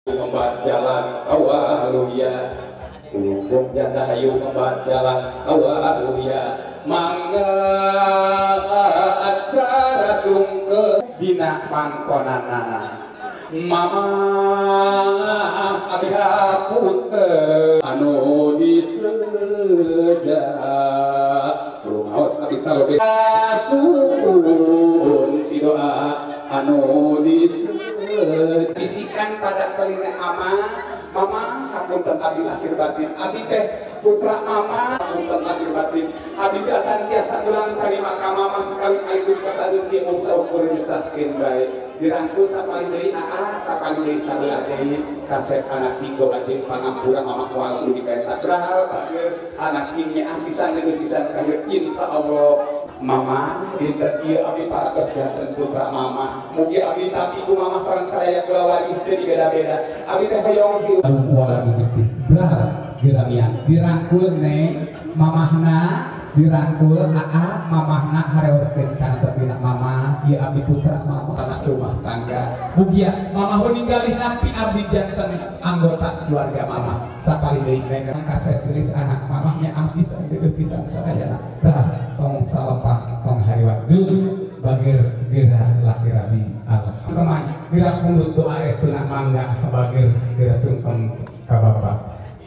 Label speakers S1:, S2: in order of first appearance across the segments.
S1: Ngembat jalan awaluya ulung janda hayu ngembat jalan awaluya mangga acara sungke dina pangkonanana mama abi hapunten anu diseja rumaos abi talobe suhun doa anu diseja bisikan pada telinga ama mama hapunten abi lahir batin abi teh putra mama hapunten lahir batin abi teh acan biasa ulang tarima ka mama kawin ayeuna kasadun kieu mung saukur disahkeun bae dirangkul sapalih deui aa sapalih deui sabelah deui kasep anak tigo anjeun pangampura mama moal nu dipenta bral bageur anak king nyaah pisan deui pisan ka insyaallah mama dinten ieu abi paratos janten putra mama mugi abi tapi ku mama sareng saya kulawargi teu dibeda-beda abi teh hoyong hirup wala getih bral geramian dirangkul neng mamahna dirangkul aa mamahna harewoskeun kana cepina mama ieu abdi putra mama anak rumah tangga mugia mama ninggalih nampi abdi janten anggota keluarga mama sapalih deui neng kasep tulis anak mamahnya abdi sageudeuh pisan sadayana bral tong salempang tong hariwat jung bageur geura laki rami alhamdulillah geura pundut doa restuna mangga bageur geura sungkem ka bapak.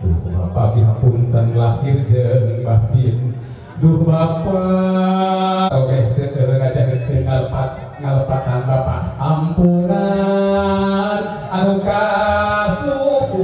S1: Duh bapak dihapunten lahir jeung batin duh bapak oke seueur ngajakeun ngalepatan bapak ampunan anu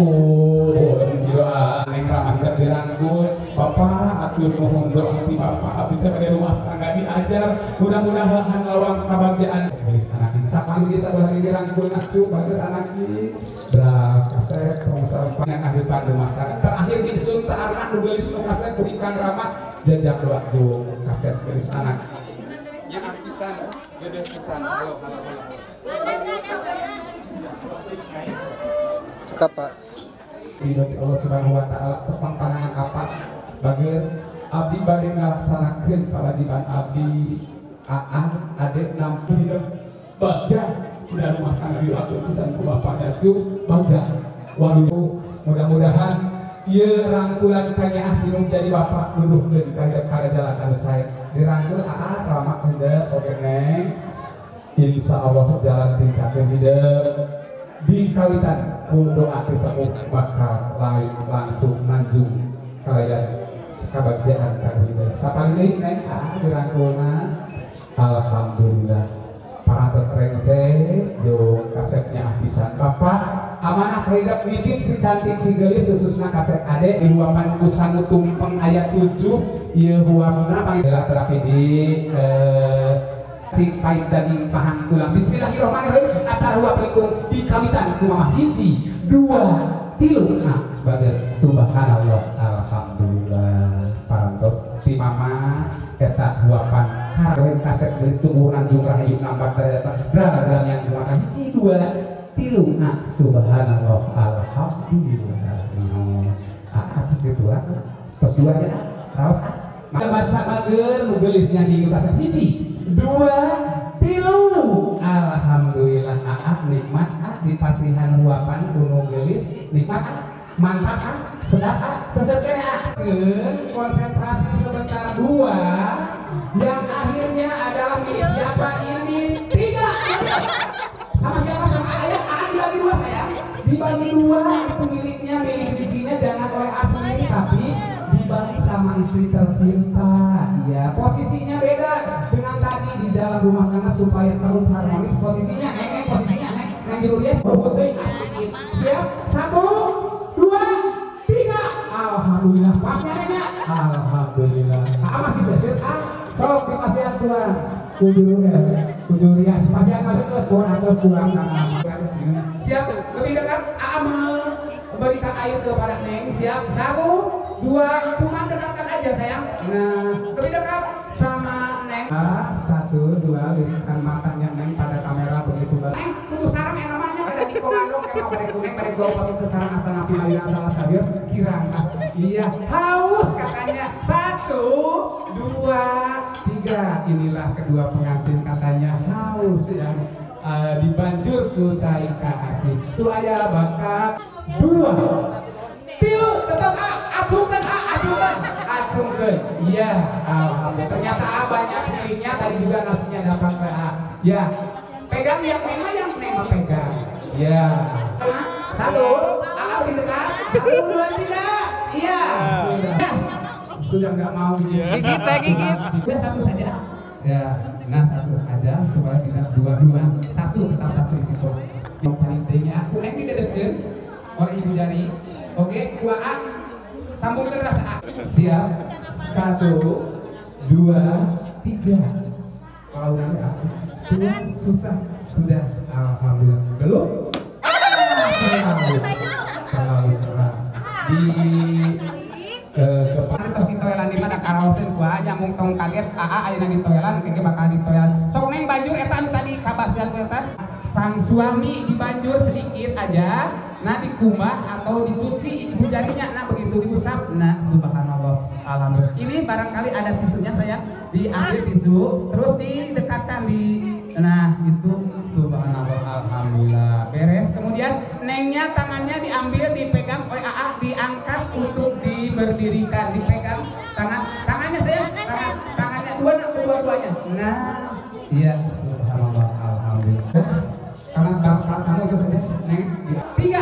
S1: kasuhun doa neng ramah hidup dirangkul bapak atur nuhun doa ti bapak abdi teh bade rumah tangga diajar mudah-mudahan lawang kabagjaan geus anak sapalih deui sabelah dirangkul ngacu bageur anak ieu bra kasep tong sampah kehidupan rumah tangga terakhir di sunta anak nu geulis nu kasep berikan ramah jajak doa jung kasep geulis anak
S2: nyaah pisan geudeh pisan halo halo halo
S3: cekap Pak.
S1: Ridho Allah Subhanahu wa taala cepang panangan apa bageur abdi bade ngalaksanakeun kewajiban abdi aa ade nampi bagja udah rumah tangga diwakil pisan ku bapak dacu bagja walu mudah-mudahan ieu rangkulan kanyaah dinu jadi bapak nuduhkeun ka hidup kana jalan anu sae dirangkul aa ramak hidep oge neng insyaallah jalan tincakeun hidup di kawitan ku doa ti bakal lain langsung nanjung kalayan kabagjaan ka hidup sapalih deui neng aa dirangkulna alhamdulillah parantos rengse jeung kasepnya pisan bapak amanah hidup nitip si cantik si geulis khususna kasep ade di huapan ku sangu tumpeng aya 7 ieu huapna panggilan terapi di sing pahit daging pahang tulang bismillahirrahmanirrahim atar huap lingkung di kawitan ku mama hiji dua tilu nah bager subhanallah alhamdulillah parantos ti mama eta huapan karawen kasep geulis tumbuh nanjung rahayu nambah derajat bral yang makan hiji dua tilu nah subhanallah alhamdulillah ah terus itu ah terus dua aja raos ah maka bahasa bager nu geulisnya di kasep hiji dua tilu alhamdulillah ah nikmat ah di pasihan huapan kuno geulis nikmat ah mantap ah sedap ah sesetkeun ah konsentrasi sebentar dua yang akhirnya adalah milik siapa ini tiga sama siapa sama ayah ah dibagi dua sayang dibagi dua itu miliknya milik bibinya jangan oleh asli tapi dibagi sama istri tercinta ya posisinya beda dengan tadi di dalam rumah tangga supaya terus harmonis posisinya neng posisinya neng neng dia siap satu dua tiga alhamdulillah pasnya neng alhamdulillah ah masih seset ah sok di pasian kurang kudu kudu rias pasian masuk terus pohon atas kurang siap lebih dekat aa memberikan air kepada neng siap satu dua cuman dekatkan aja sayang nah lebih dekat sama neng satu dua lirikan matanya neng pada kamera begitu neng kudu sarang yang namanya ada di komando kayak mau balik neng balik jauh pakai ke sarang asal napi malina salah sabios kirang iya haus katanya satu dua tiga inilah kedua pengantin katanya haus ya. Dibanjur ku cai kaasih. Tuh aya bakat 2 3 tetap A, acungkeun A, acungkeun, acungkeun. Iya, alhamdulillah. Ternyata A banyak pilihnya, tadi juga nasinya dapat ke A. Ya, pegang yang Neng, yang Neng pegang. Ya, 1, A lebih dekat. 1, 2, 3. Iya. Sudah nggak mau dia.
S2: Gigit ya, gigit.
S1: Sudah 1 saja. Ya, nah 1 aja supaya tidak 2-2. 1 tetap 1 itu. Yang paling pentingnya aku Neng didedetkeun oleh ibu jari. Oke, 2A sambungkan rasa A. Siap. 1, 2, 3. Kalau nanti aku susah sudah, alhamdulillah. Belum? Terlalu keras. Di kepala tos di toilan di mana karaosen gua nyambung tong kaget AA ayeuna di toilan keke bakal di toilan. Sok Neng banjur eta anu tadi kabasian ku eta. Sang suami dibanjur sedikit aja, nah dikumbah atau dicuci ibu jarinya, nah begitu diusap, nah subhanallah, alhamdulillah. Ini barangkali ada tisunya sayang, diambil tisu, terus didekatkan di, nah itu subhanallah, alhamdulillah, beres. Kemudian nengnya tangannya diambil, dipegang oleh AA, diangkat untuk diberdirikan, dipegang tangan, tangannya sayang, tangannya dua, nah kedua-duanya, nah, iya, subhanallah, alhamdulillah. Karena bangsa kamu itu saja, Neng. 3.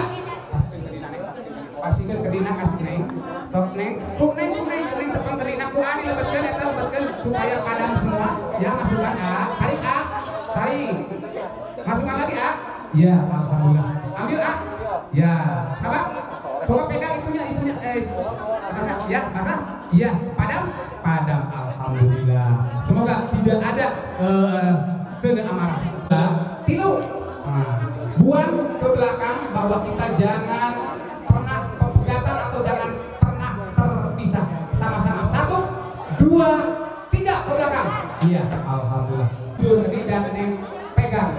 S1: Pasihkeun ke dina, kasih Neng. Sok Neng, ku Neng, ku Neng, Neng tepang ke dina, ku A dilebetkeun eta lebetkeun supaya padam semua. Ya, masukkan A, tarik A, tarik. Masukkan lagi A. Ya, alhamdulillah. Ambil A. Ya, sabar. Coba pegang itunya, itunya. Basah, ya, basah. Iya, padam, padam. Alhamdulillah. Semoga tidak ada sene amarah. 3. Nah, buang ke belakang bahwa kita jangan pernah pegatan atau jangan pernah terpisah. Sama-sama 1, 2, 3 ke belakang. Iya, alhamdulillah. Jurni dan Neng pegang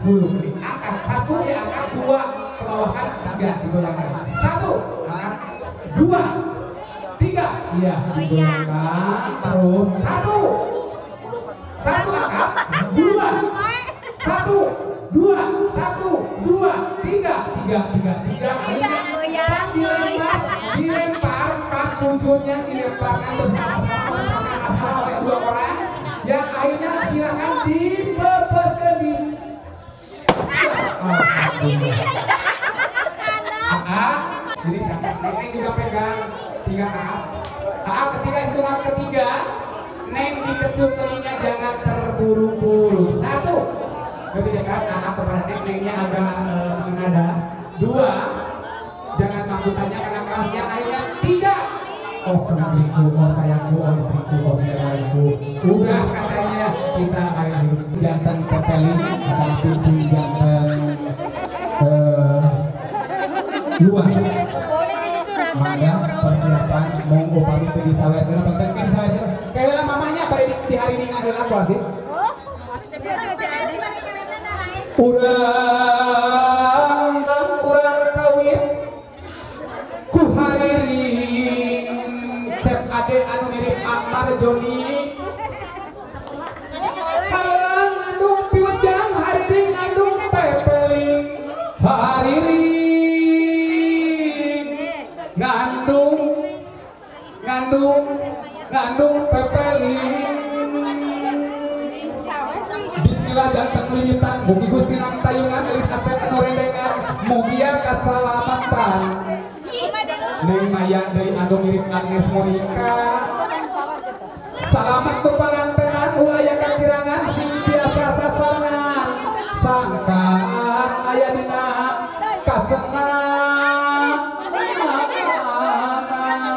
S1: bulu. Angkat 1 diangkat, 2 ke bawahkan, 3 digoyangkan. 1, angkat, 2, 3. Iya, digoyangkan terus. 1, 1 angkat, 2, 1, 2, 1, 2, 3, 3, 3, 3. Dilempar, dilempar, pak kunjungnya dilemparkan bersama-sama asal oleh 2 orang. Yang akhirnya silakan dipepeskan di. A, jadi Neng juga pegang 3 A. A ketika hitungan ketiga, Neng dikecup telinga jangan terburu-buru. 1. Lebih dekat AA kepada Neng, Nengnya agak menada. 2, jangan mahkotanya karena kerasnya. Akhirnya 3. Oh penagihku, oh sayangku, oh istriku, oh bidadariku. Udah katanya kita akhir jantan pepeling, tapi si jantan luar. Maka persiapan mau upami di sawah itu, penting kan sawah itu. Kayaknya mamanya pada di hari ini adalah aku lagi. Urang kawin ku hariring cep ade anu mirip Akbar Joni halang ngandung piwejang hariring ngandung pepeling hariring ngandung ngandung ngandung pepeling. Bismillah dan penglimitan mugi Gusti nang tayungan elis asep anu rendengan mugia kasalamatan. Neng Maya deui anu mirip Agnes Monica salamat kepangantenan ulah aya kakirangan sing biasa sasarangan sangkaan aya dina kasenangan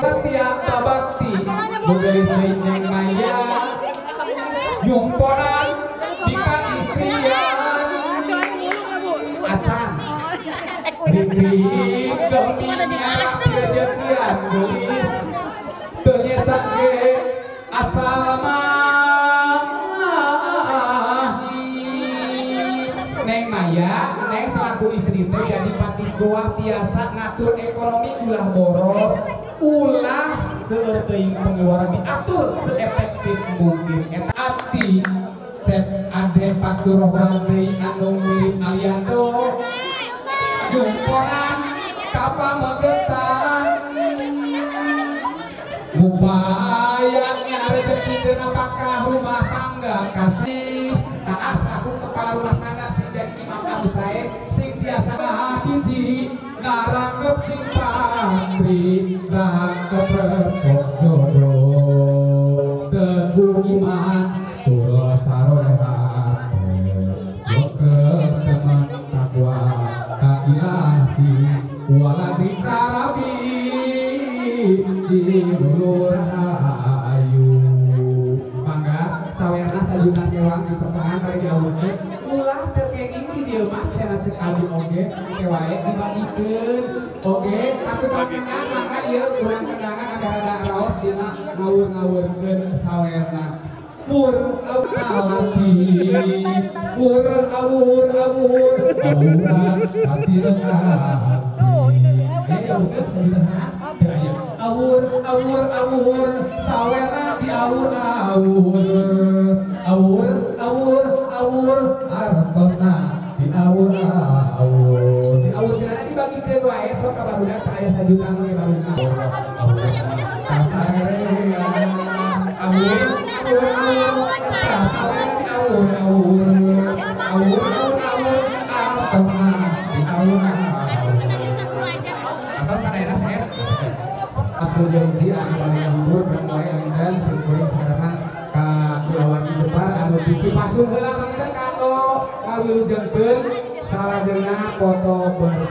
S1: setia babakti nu geulis deui Neng Maya nyumponan acan diri geminya kejadian gelis tenyesake asal mahi. Neng Maya, Neng selaku istri teh jadi pati goah tiasa ngatur ekonomi ulah boros, ulah seeuteung pengeluaran diatur seefektif mungkin. Eta ati cep ade Syekh Fathurrahman deui anu mirip Aliando jumponan kapamegetan upaya rezeki apakah rumah tangga kasih taas aku kepala rumah tangga sing jadi imam anu sae sing tiasa hiji ngarangkep sing pantri rangkep repot jodoh teguh iman tulo sarolehat teman takwa ka ilahi waladi karabi di dulur ayu mangga sawerna sajuta sewang di sepangan bari diawurkeun ulah teu kenging di dieu mah cenah ceuk abdi oge ke wae dibagikeun oge katukang kenang mangga ieu urang kenangan agak rada raos dina ngawur-ngawurkeun sawerna mur awur mur awur awur awuran katileng awur awur awur sawerna di awur awur awur awur awur artosna di awur awur di awur cenah dibagikeun wae sok ka barudak teh aya sajuta ge barudak awur awur awur sawerna di awur awur awur awur artosna di awur atau sanayana saya Afro-Janji anu paling lembur dan wae anu sing sarana ka kulawargi Jepar anu dipasung heula mangga kanggo kawilujengkeun salajengna foto bersama.